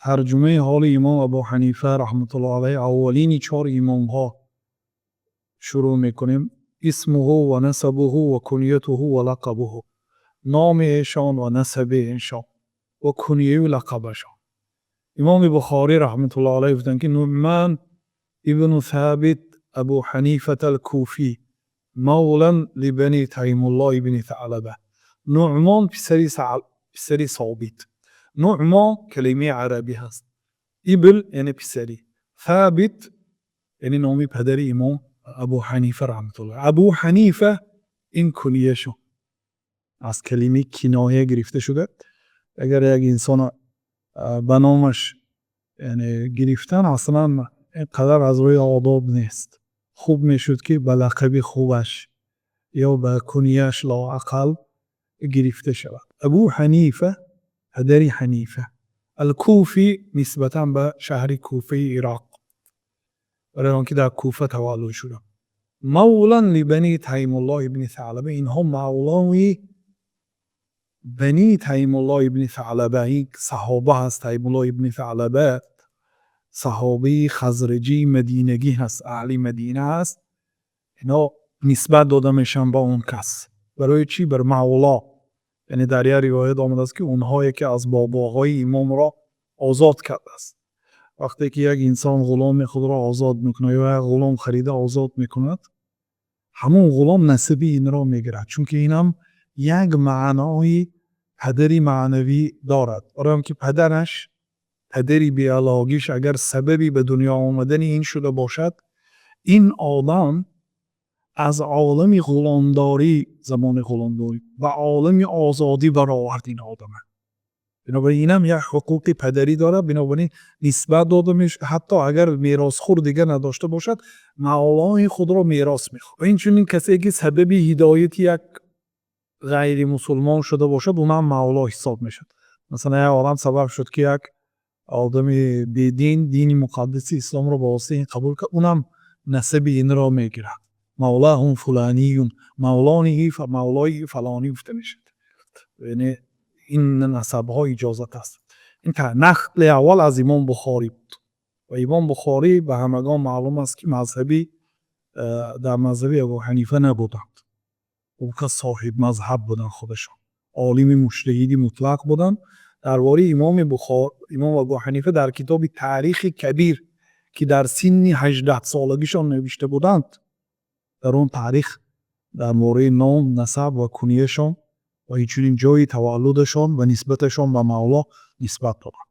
Тарҷумаи ҳоли имом Абу Ҳанифа раҳматуллоҳи алайҳ, аввалини чор имомҳо шурӯъ мекунем. Исмуҳу ва насабуҳу ва кунятуҳу ва лақабуҳу, номи эшон ва насаби эшон ва кунияю лақабашон. Имоми Бухорӣ раҳматуллоҳи алайҳ гуфтанд, ки Нуъман ибну Собит Абу Ҳанифата ал-Куфӣ мавлан либани Таймуллоҳ ибни Саълаба. Нуъмон писари Собит. Нуъмон калимаи арабӣ ҳаст, ибн яъне писари, Собит яъне номи падари имом Абу Ҳанифа раҳматуллоҳ. Абу Ҳанифа ин кунияшон аз калимаи киноя гирифта шуда. Агар як инсона ба номаш яъне гирифтан, аслан ин қадар аз рӯи одоб нест. Хуб мешуд, ки ба лақаби хубаш ё ба кунияш лоақал гирифта шавад. Абу Ҳанифа, падари Ҳанифа, ал-Куфӣ, нисбатан ба шаҳри Куфаи Ироқ, барои он ки дар Куфа таваллуд шуда. Мавлан либани Таймуллоҳ ибни Саълаба, инҳо мавлои Бани Таймуллоҳ ибни Саълаба. Ин саҳоба ҳаст, Таймуллоҳ ибни Саълаба саҳобаи хазраҷии мадинагӣ ҳаст, аҳли Мадина ҳаст. Ино нисбат дода мешаванд ба он кас. Барои чӣ? Бар мавло, яъне дар як ривоят омадааст, ки онҳо яке аз бобоҳои имомро озод кардааст. Вақте ки як инсон ғуломи худро озод мекунад ё як ғулом харида озод мекунад, ҳамон ғулом насаби инро мегирад, чунки инам як маънои падари маънавӣ дорад, барои он ки падараш, падари биологиш, агар сабаби ба дунё омадани ин шуда бошад, ин одам аз олами ғуломдорӣ, замони ғуломдорӣ, ба олами озодӣ баровард ин одама. Бинобар ин инам як ҳуқуқи падарӣ дорад. Бинобар ин нисбат дода мешавад, ҳатто агар меросхӯр дига надошта бошад, мавлои худро мерос мехӯрад. Ва инчунин касе, ки сабаби ҳидояти як ғайримусулмон шуда бошад, унам мавло ҳисоб мешавад. Масалан, як одам сабаб шуд, ки як одами бедин дини муқаддаси исломро ба воситаи ин қабул кард, унам насаби инро мегирад. Мавлаҳум фуланиюн, мавлониҳи, мавлои фалонӣ гуфта мешавад. Яъне ин насабҳо иҷозат аст. Ин нақли аввал аз имом Бухорӣ буд. Ва имом Бухорӣ ба ҳамагон маълум аст, ки мазҳабӣ дар мазҳаби Абу Ҳанифа набуданд. Ӯ кас соҳибмазҳаб буданд, худашон олими муҷтаҳиди мутлақ буданд. Дар бораи имоми Бухор, имом Абу Ҳанифа, дар китоби Таърихи Кабир, ки дар синни 18-солагишон навишта буданд, дар он таърих дар бораи ном, насаб ва кунияшон ва инчунин ҷойи таваллудашон ва нисбаташон ба мавло нисбат доданд.